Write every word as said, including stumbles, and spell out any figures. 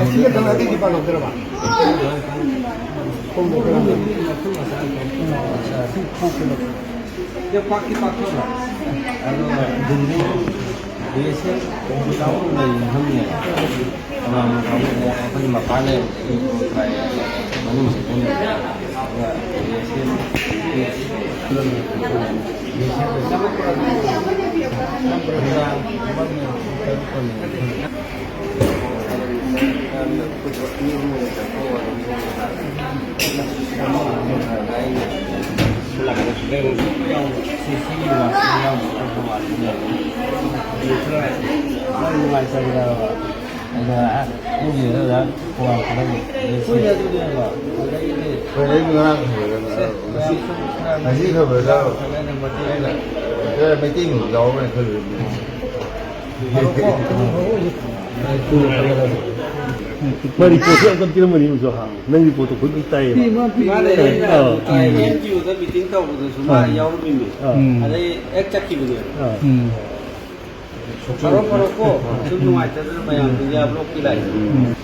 ꯑꯁꯤꯒ ꯊꯪꯅꯕꯗꯒꯤ ꯄꯥꯜꯍꯧꯗ꯭ꯔꯕ? ꯈꯣꯡꯗ ꯈꯔ ꯄꯥꯛꯇꯤ ꯄꯥꯛꯊꯣꯛꯑꯕ꯫ ꯑꯗꯣ ꯗꯤꯜꯂꯤ ꯕꯤ ꯑꯦꯁ ꯑꯦꯜ ꯀꯣꯡꯕꯤ ꯀꯥꯡꯕꯨ ꯂꯩꯔꯤ ꯈꯪꯉꯦ꯫ ꯇꯣꯉꯥꯟꯕ ꯀꯥꯡꯕꯨ ꯑꯩꯈꯣꯏ ꯃꯄꯥꯟ ꯂꯩꯕꯗꯒꯤ ꯃꯅꯨꯡ ꯆꯪꯁꯤꯟꯕ꯫ ꯑꯗꯨꯒ ꯕꯤ ꯑꯦꯁ ꯑꯦꯜ ꯅꯨꯡꯉꯥꯏꯇꯕꯗ ꯑꯗ ꯎꯒꯤꯗꯨꯗ ꯈꯣꯡ ꯈꯔ ꯀꯨꯏꯔꯦ ꯑꯗꯨꯗꯤ ꯑꯗꯣ꯫ ꯑꯗꯒꯤꯗꯤ ꯍꯣꯏ, ꯑꯩ ꯉꯔꯥꯡ ꯍꯪꯉꯦꯗꯅ, ꯁꯦ, ꯉꯁꯤ, ꯉꯁꯤ ꯈꯕꯔꯗ ꯈꯔ ꯃꯇꯦꯛ ꯑꯃ ꯈꯔ ꯃꯩꯇꯩ ꯃꯔꯨꯞ ꯌꯥꯎꯔꯝꯃꯦ ꯈꯜꯂꯨꯔꯦ꯫ ꯃꯥ ꯔꯤꯄꯣꯔꯠꯁꯨ ꯌꯥꯝ ꯀꯟꯅ ꯄꯤꯔꯝꯕꯅꯤ, ꯍꯧꯖꯤꯛꯁꯨ ꯍꯥ? ꯅꯪ ꯔꯤꯄꯣꯔꯠꯇꯣ ꯐꯖꯅ ꯇꯥꯏꯌꯦꯕ꯫ ꯃꯥꯅꯦ, ꯑꯩꯅ ꯑꯥ, ꯎꯝ꯫ ꯑꯦꯟ ꯖꯤ ꯑꯣꯗ ꯃꯤꯇꯤꯡ ꯇꯧꯕꯗꯁꯨ ꯃꯥ ꯑꯥ꯫ ꯌꯥꯎꯔꯝꯃꯤꯅꯦ꯫ ꯑꯥ꯫ ꯎꯝ꯫ ꯑꯗꯩ ꯍꯦꯛ ꯆꯠꯈꯤꯕꯅꯦꯕ꯫ ꯑꯥ꯫ ꯎꯝ꯫ ꯐꯔꯣ, ꯐꯔꯣ ꯀꯣ꯫ ꯁꯨꯝ ꯅꯨꯡꯉꯥꯏꯇꯗꯅ ꯃꯌꯥꯝ ꯏꯟꯗꯤꯌꯥ ꯕ꯭ꯂꯣꯛꯀꯤ ꯂꯥꯛꯏ꯫ ꯎꯝ꯫